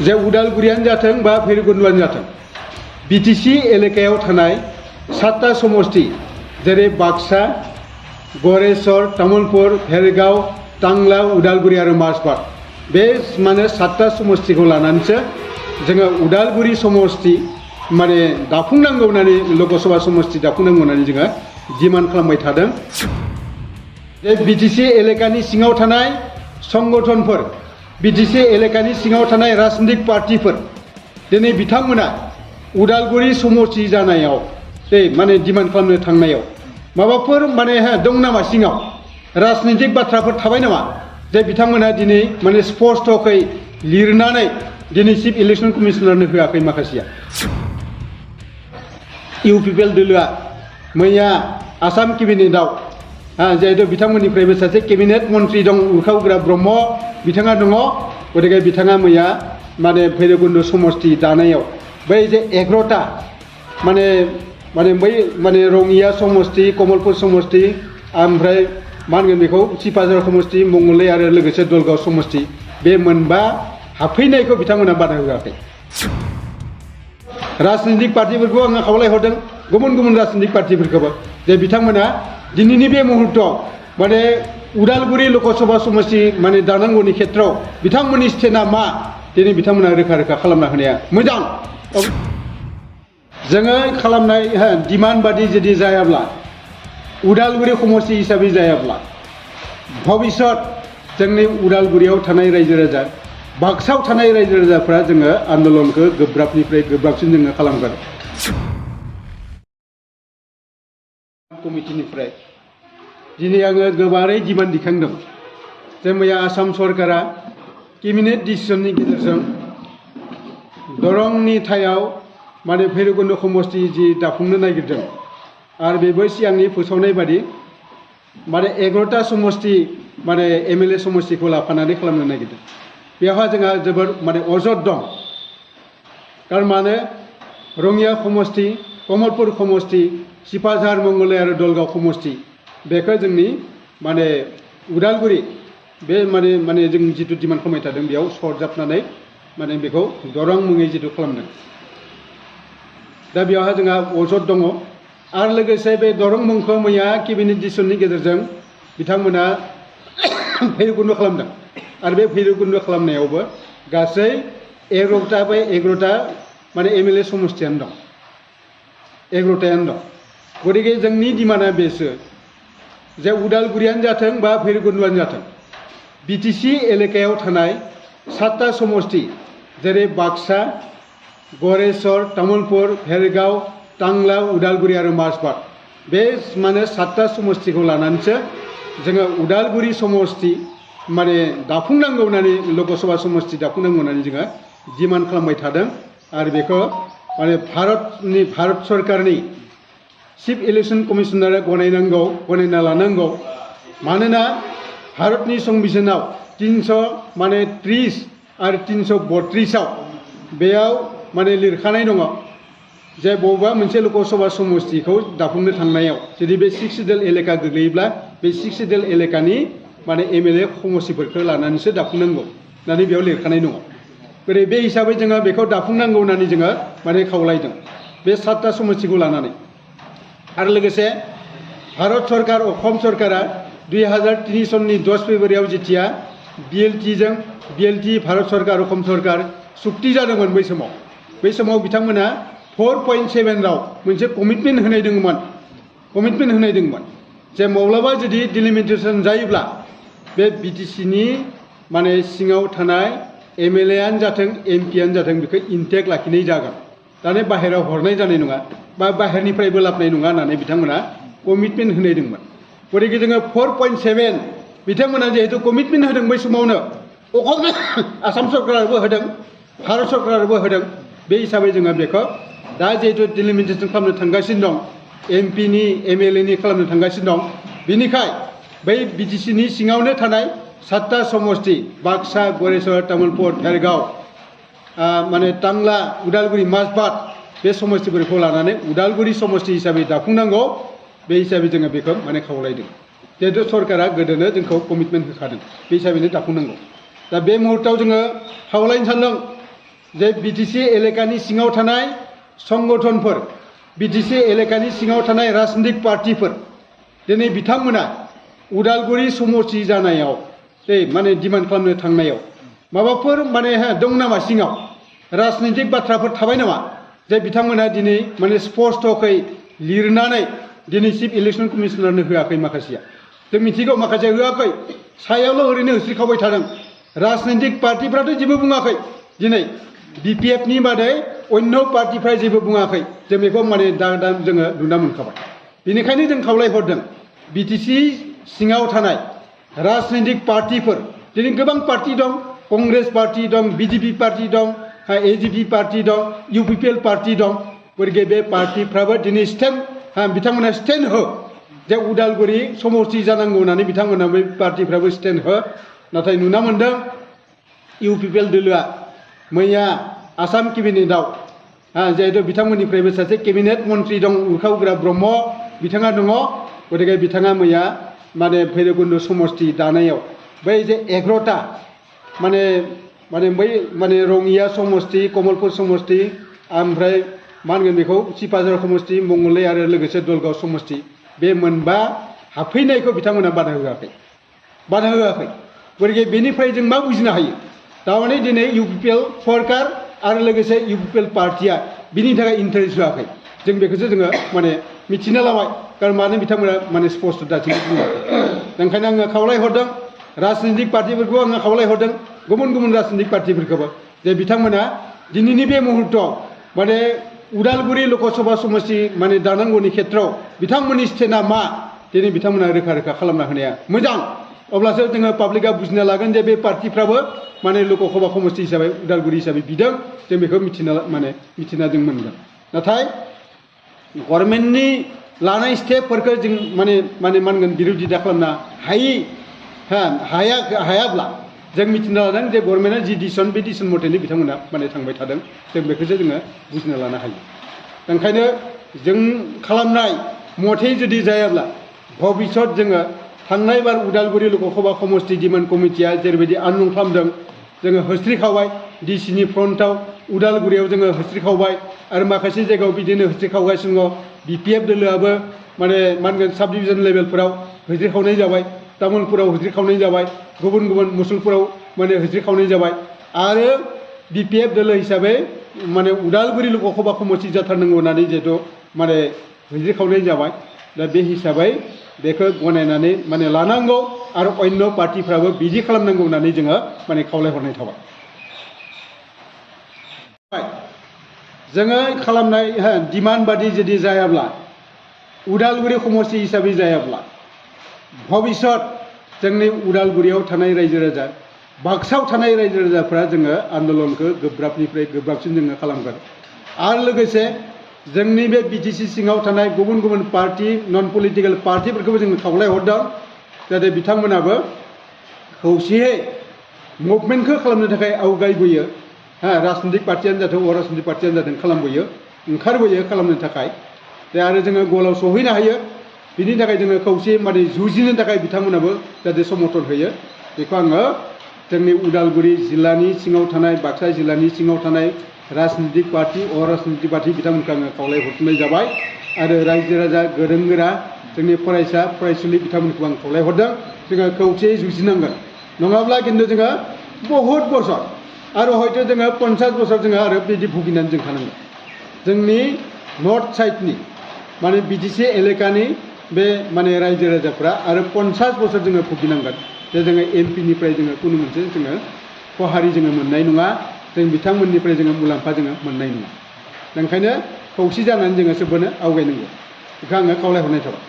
जे उदालगुरियानो जाथों बा भैरबकुन्द'आनो जाथों बिटिसि एलेकायाव थानाय 7टा समष्टि जेरै बाक्सा गरेस्वर तामुलपुर भेरगाव टांग्ला उदालगुरि आरो माजबाद बे माने 7टा समष्टिखौ लानानैसो जोङो उदालगुरि समष्टि माने दाफुंनांगौ होननानै लोकसभा समष्टि दाफुंनांगौ होननानै जोङो डिमान्ड खालामबाय थादों। जे बिटिसि एलेकानि सिङाव थानाय संगठनफोर बिटिसि एलेकानि सिङाव थानाय राजनीतिक पार्टिफोर दिनै बिथांमोना उदालगुरि समष्टि जानायाव माने डिमान्ड खालामनो थांनायाव माबाफोर माने दं नामा सिङाव राजनीतिक बाथ्राफोर थाबाय नामा जे बिथांमोना दिनै माने स्पष्टयै लिरनानै दिनै चिफ इलेक्शन कमिशनारनो होआखै माखासेया। इउपिपिएल दोलोआ मैया आसाम केबिनेटआव जिहेतु बिथांमोननिफ्रायबो सासे केबिनेट मन्त्रि दं उरखावग्रा ब्रह्म बिथाङा दङ गतिके बिथाङा मैया माने भैरबकुन्द समष्टि दानायाव बै जे 11टा माने बै माने रङिया समष्टि कमलपुर समष्टि ओमफ्राय मा होनगोन बेखौ सिपाझार समष्टि मंगलदै आरो लोगोसे दलगाव समष्टि बे मोनबा हाबफैनायखौ बिथांमोना बादा होआखै। राजनीतिक पार्टिफोरखौ आङो खावलायहरदों गुबुन गुबुन राजनीतिक पार्टिफोरखौबो जे बिथांमोना दिनैनि बे मुहुर्तआव माने उदालगुरि लकसभा समष्टि माने दानांगौनि खेत्रआव बिथांमोननि स्टेन्डआ मा दिनै बिथांमोना रोखा रोखा खालामना होनाया मोजां। जोङो खालामनाय डिमान्ड बादि जुदि जायाब्ला उदालगुरि समष्टि हिसाबै जायाब्ला भबिष्यत जोंनि उदालगुरियाव थानाय रायजो राजा बाक्सायाव थानाय रायजो राजाफ्रा जोङो आन्दलनखौ गोब्राबनिफ्राय गोब्राबसिन जोङो खालामगोन। कमिटिनिफ्राय दिनै आङो गोबारै डिमान्ड दिखांदों जे मैया आसाम सरकारा केबिनेट डिसिसननि गेजेरजों दरंनि थायाव माने भैरबकुन्द समष्टि जि दाफुंनो नागिरदों आरो बेबो सिगांनि फोसावनाय बादि माने 11टा समष्टि माने एमएलए समष्टिखौ लाफानानै खालामनो नागिरदों। बेवहाय जोंहा जोबोर माने अजद दं कारण माने रङिया समष्टि कमलपुर समष्टि सिपाझार मंगलदै आरो दलगाव समष्टि बेखौ जोंनि माने उदालगुरि बे माने जों जिथु डिमान्ड खालामबाय थादों बेयाव सरजाबनानै माने बेखौ दरं मुङै जिथु खालामदों दा बेवहाय जोंहा अजद दङ आरो लोगोसे बे दरं मुंखौ मैया केबिनेट डिसिसननि गेजेरजों बिथांमोना भैरबकुन्द खालामदों आरो बे भैरबकुन्द खालामनायावबो गासै 11टा माने एमएलए समष्टियानो दं 11टायानो दं। गतिके जोंनि डिमान्डआ बेसो जे उदालगुरियानो जाथों बा भैरबकुन्द'आनो जाथों बिटिसि एलेकायाव थानाय 7टा समष्टि जेरै बाक्सा गरेस्वर तामुलपुर भेरगाव टांग्ला उदालगुरि आरो माजबाद बे माने 7टा समष्टिखौ लानानैसो जोङो उदालगुरि समष्टि माने दाफुंनांगौ होननानै लोकसभा समष्टि दाफुंनांगौ होननानै जोङो डिमान्ड खालामबाय थादों आरो बेखौ माने भारत सरकारनि चिफ इलेक्शन कमिशनारा गनायना लानांगौ मानोना भारतनि संबिधानाव 330 आरो 332आव बेयाव माने लिरखानाय दङ जे बबेबा मोनसे लकसभा समष्टिखौ दाफुंनो थांनायाव जुदि बे 6 सिडुल एलेका गोग्लैयोब्ला बे 6 सिडुल एलेकानि माने एमएलए समष्टिफोरखौ लानानैसो दाफुंनांगौ होननानै बेयाव लिरखानाय दङ। गतिके बे हिसाबै जोङो बेखौ दाफुंनांगौ होननानै जोङो माने खावलायदों बे 7टा समष्टिखौ लानानै। आरो लोगोसे भारत सरकार असम सरकारा 2003 सननि 10 फेब्रुवारियाव जेथिया बिएलटि भारत सरकार असम सरकार सुक्ति जादोंमोन बै समाव बिथांमोना 4.7 राव मोनसे कमिटमेन्ट होनाय दंमोन जे माब्लाबा जुदि डिलिमिटेसन जायोब्ला बे बिटिसिनि माने सिङाव थानाय एमएलएआनो जाथों एमपिआनो जाथों बेखौ इन्टेक लाखिनाय जागोन दाने बाहेरायाव हरनाय जानाय नङा बा बाहेरनिफ्रायबो लाबोनाय नङा होननानै बिथांमोना कमिटमेन्ट होनाय दंमोन। गतिके जोङो 4.7 बिथांमोना जिहेतु कमिटमेन्ट होदों बै समावनो आसाम सरकाराबो होदों भारत सरकाराबो होदों बे हिसाबै जोङो बेखौ दा जिहेतु डिलिमिटेसन खालामनो थांगासिनो दं एमपिनि एमएलएनि खालामनो थांगासिनो दं बिनिखाय बै बिटिसिनि सिङावनो थानाय 7टा समष्टि बाक्सा गरेस्वर तामुलपुर भेरगाव माने टांग्ला उदालगुरि माजबाद बे समष्टिफोरखौ लानानै उदालगुरि समष्टि हिसाबै दाफुंनांगौ बे हिसाबै जोङो बेखौ माने खावलायदों जिहेतु सरकारा गोदोनो जोंखौ कमिटमेन्ट होखादों बे हिसाबैनो दाफुंनांगौ। दा बे मुहुर्तआव जोङो खावलायनो सानदों जे बिटिसि एलेकानि सिङाव थानाय संगठनफोर बिटिसि एलेकानि सिङाव थानाय राजनितिक पार्टिफोर दिनै बिथांमोना उदालगुरि समष्टि जानायाव माने डिमान्ड खालामनो थांनायाव माबाफोर माने दं नामा सिङाव राजनितिक बाथ्राफोर थाबाय नामा जे बिथांमोना दिनै माने स्पष्टयै लिरनानै दिनै चिफ इलेक्शन कमिशनारनो होआखै माखासेया जों मिथिगौ माखासे होआखै सायावल' ओरैनो होस्रिखावबाय थादों राजनितिक पार्टिफ्राथ' जेबो बुङाखै दिनै बिपिएफनि बादै अन्य पार्टिफ्रा जेबो बुङाखै जों बेखौ माने दा जोङो नुना मोनखाबाय बेनिखायनो जों खावलायहरदों बिटिसि सिङाव थानाय राजनितिक पार्टिफोर दिनै गोबां पार्टि दं कंग्रेस पार्टि दं बिजेपि पार्टि दं एजिपि पार्टि दं इउपिपिएल पार्टि दं गतिके बे पार्टिफ्राबो दिनै स्टेन्ड बिथांमोना स्टेन्ड हो जे उदालगुरि समष्टि जानांगौ होननानै बिथांमोना बे पार्टिफ्राबो स्टेन्ड हो नाथाय नुना मोनदों इउपिपिएल दोलोआ मैया आसाम केबिनेटआव जिहेतु बिथांमोननिफ्रायबो सासे केबिनेट मन्त्रि दं उरखावग्रा ब्रह्म बिथाङा दङ गतिके बिथाङा मैया माने भैरबकुन्द समष्टि दानायाव बै जे 11टा माने बै माने रङिया समष्टि कमलपुर समष्टि ओमफ्राय मा होनगोन बेखौ सिपाझार समष्टि मंगलदै आरो लोगोसे दलगाव समष्टि बे मोनबा हाबफैनायखौ बिथांमोना बाधा होआखै गतिके बेनिफ्राय जों मा बुजिनो हायो थारमाने दिनै इउपिपिएल सरकार आरो लोगोसे इउपिपिएल पार्टिया बिनि थाखाय इन्टारेस्ट होआखै जों बेखौसो जोङो माने मिथिना लाबाय कारन मानो बिथांमोना माने स्पष्ट दासिमबो बुङाखै ओंखायनो आङो खावलायहरदों राजनितिक पार्टिफोरखौ आङो खावलायहरदों गुबुन गुबुन राजनितिक पार्टिफोरखौबो जे बिथांमोना दिनैनि बे मुहुर्तआव माने उदालगुरि लकसभा समष्टि माने दानांगौनि खेत्रआव बिथांमोननि स्टेन्डआ मा दिनै बिथांमोना रोखा रोखा खालामना होनाया मोजां अब्लासो जोङो पाब्लिकआ बुजिना लागोन जे बे पार्टिफ्राबो माने लकसभा समष्टि हिसाबै उदालगुरि हिसाबै बिदों जों बेखौ मिथिना जों मोनगोन नाथाय गभर्नमेन्टनि लानाय स्टेपफोरखौ जों माने मा होनगोन बिरोधिता खालामनो हायाब्ला जों मिथिना लादों जे गभर्नमेन्टआ जि डिसिसन बे डिसिसन मथेनो बिथांमोना माने थांबाय थादों जों बेखौसो जोङो बुजिना लानो हायो ओंखायनो जों खालामनाय मथे जुदि जायाब्ला भबिष्यत जोङो थांनाय बार उदालगुरि लकसभा समष्टि डिमान्ड कमिटिया जेरैबायदि आन्दलन खालामदों जोङो होस्रिखावबाय डिसिनि फ्रन्टआव उदालगुरियाव जोङो होस्रिखावबाय आरो माखासे जायगायाव बिदिनो होस्रिखावगासिनो दङ बिपिएफ दोलोआबो माने मा होनगोन साब डिभिजन लेभेलफोराव होस्रिखावनाय जाबाय तामुलपुराव होस्रिखावनाय जाबाय गुबुन गुबुन मुसलपुराव माने होस्रिखावनाय जाबाय आरो बिपिएफ दोलो हिसाबै माने उदालगुरि लकसभा समष्टि जाथारनांगौ होननानै जिहेतु माने होस्रिखावनाय जाबाय दा बे हिसाबै बेखौ गनायनानै माने लानांगौ आरो अन्य पार्टिफ्राबो बिदि खालामनांगौ होननानै जोङो माने खावलायहरनाय थाबाय जोङो खालामनाय डिमान्ड बादि जुदि जायाब्ला उदालगुरि समष्टि हिसाबै जायाब्ला भबिष्यत जोंनि उदालगुरियाव थानाय रायजो राजा बाक्सायाव थानाय रायजो राजाफ्रा जोङो आन्दलनखौ गोब्राबनिफ्राय गोब्राबसिन जोङो खालामगोन आरो लोगोसे जोंनि बे बिटिसि सिङाव थानाय गुबुन गुबुन पार्टि नन पलिटिकेल पार्टिफोरखौबो जोङो खावलायहरदों जाहाथे बिथांमोनाबो खौसेयै मुभमेन्टखौ खालामनो थाखाय आवगायबोयो राजनितिक पार्टियानो जाथों अराजनितिक पार्टियानो जाथों खालामबोयो ओंखारबोयो खालामनो थाखाय दा आरो जोङो गलाव सहैनो हायो बिनि थाखाय जोङो खौसे माने जुजिनो थाखाय बिथांमोनाबो जाहाथे समर्थन होयो बेखौ आङो जोंनि उदालगुरि जिल्लानि सिङाव थानाय बाक्सा जिल्लानि सिङाव थानाय राजनितिक पार्टि अराजनितिक पार्टि बिथांमोनखौ आङो खावलायहरनाय जाबाय आरो रायजो राजा गोरों गोरा जोंनि फरायसा फरायसुलि बिथांमोनखौ आं खावलायहरदों जोङो खौसेयै जुजिनांगोन नङाब्ला खिन्थु जोङो बहुद बोसोर आरो हयथ' जोङो 50 बोसोर जोङो आरो बिदि भुगिनानै जों थानांगोन जोंनि नर्थ साइडनि माने बिटिसि एलेकानि बे माने रायजो राजाफ्रा आरो 50 बोसोर जोङो भुगिनांगोन जे जोङो एमपिनिफ्राय जोङो कुनु मोनसे जोङो खहारि जोङो मोननाय नङा जों बिथांमोननिफ्राय जोङो मुलाम्फा जोङो मोननाय नङा ओंखायनो खौसे जानानै जोङो जोबोनो आवगायनांगौ बेखौ आङो खावलायहरनाय थाबाय